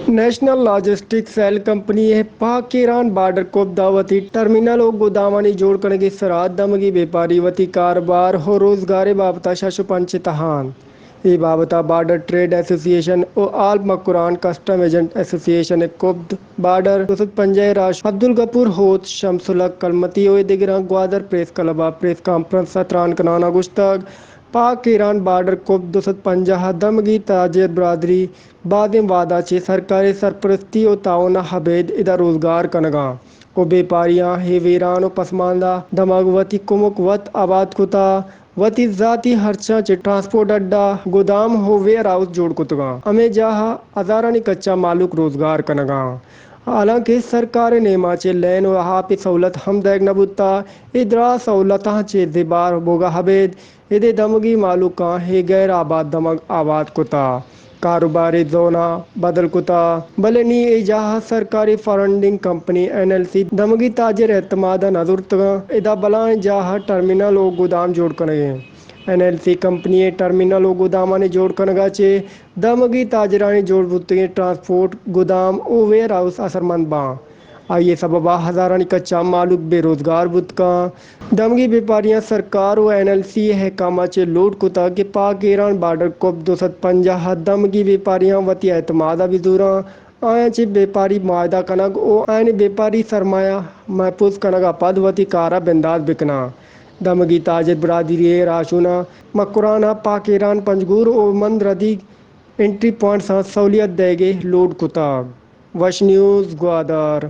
National logistic cell company ء پاک ایران بارڈر کپد ء وتی ٹرمینل و گودامانی جوڑ کنگ ء سرا دمگی بیپاری وتی کاروبار و روزگار ء بابت ء شش و پنچ ء تہان۔ اے بابت ء بارڈر ٹریڈ ایسوسی ایشن و آل مکران کسٹم ایجنٹ ایسوسی ایشن ء کپد بارڈر دو سد پنجاہ ء راش عبدالغفور ہوت، شمس الحق کلمتی و دگراں گوادر پریس کلب ء پریس کانفرنس ء تران کنان ء گوشتگ، پاک ایران بارڈر کپد دو سد پنجاہ ء دمگی تاجر برادری بازیں وہدا چہ سرکار ء سرپرستی و تعاون ء ابید ادا روزگار کنگاں و بیپاریاں ہے ویران و پسماندہ دمگ وتی کمک وت آباد کتا، وتی ذاتی ہرچاں چہ ٹرانسپورٹ اڈا، گودام و ویئر ہاؤس جوڑ کتگاں۔ ہمے جاہ ء ہزارانی کچا مالوک روزگار کنگاں۔ حالانکہ سرکار ء نیما چہ لین و آپ ء سہولت ہم دئیگ نہ بوتا، اے دراہ سہولتاں چہ زبہر بوگا ابید ادے دمگی مہلوکاں ہے غیر آباد دمگ آباد کتا، کاروباری زونا بدل کتا، بلے نی اے جاہ سرکاری funding company N L C دمگی تاجر اعتماد نہ زرتگاں۔ ادا بلائیں جاہ ٹرمینل و گودام جوڑ کنگیں۔ N L C company terminal و گودامانی جوڑ کنگا چہ دمگی تاجرانی جوڑ بوتگیں ٹرانسپورٹ، گودام و ویئر ہاؤس اثرمند باں۔ آئی ء سبب ء ہزارانی کچا مہلوک بے روزگار بوت کاں۔ دمگی بیپاریاں سرکار و این ایل سی ء حکام ء چہ لوٹ کتگ کہ پاک ایران بارڈر کپ دو سد پنجاہ ء دمگی بیپاریاں وتی اعتماد ء بزوراں، آیاں چہ بیپاری معاہدہ کنگ و آیانی بیپاری سرمایہ محفوظ کنگ ء پد وتی کار ء بندات بکناں۔ دمگی تاجر برادری ء راہشوناں مکران ء پاک ایران پنجگور و مند ردیگ انٹری پوائنٹس ء سہولیت دئیگ ء لوٹ کتگ۔ وش نیوز گوادر۔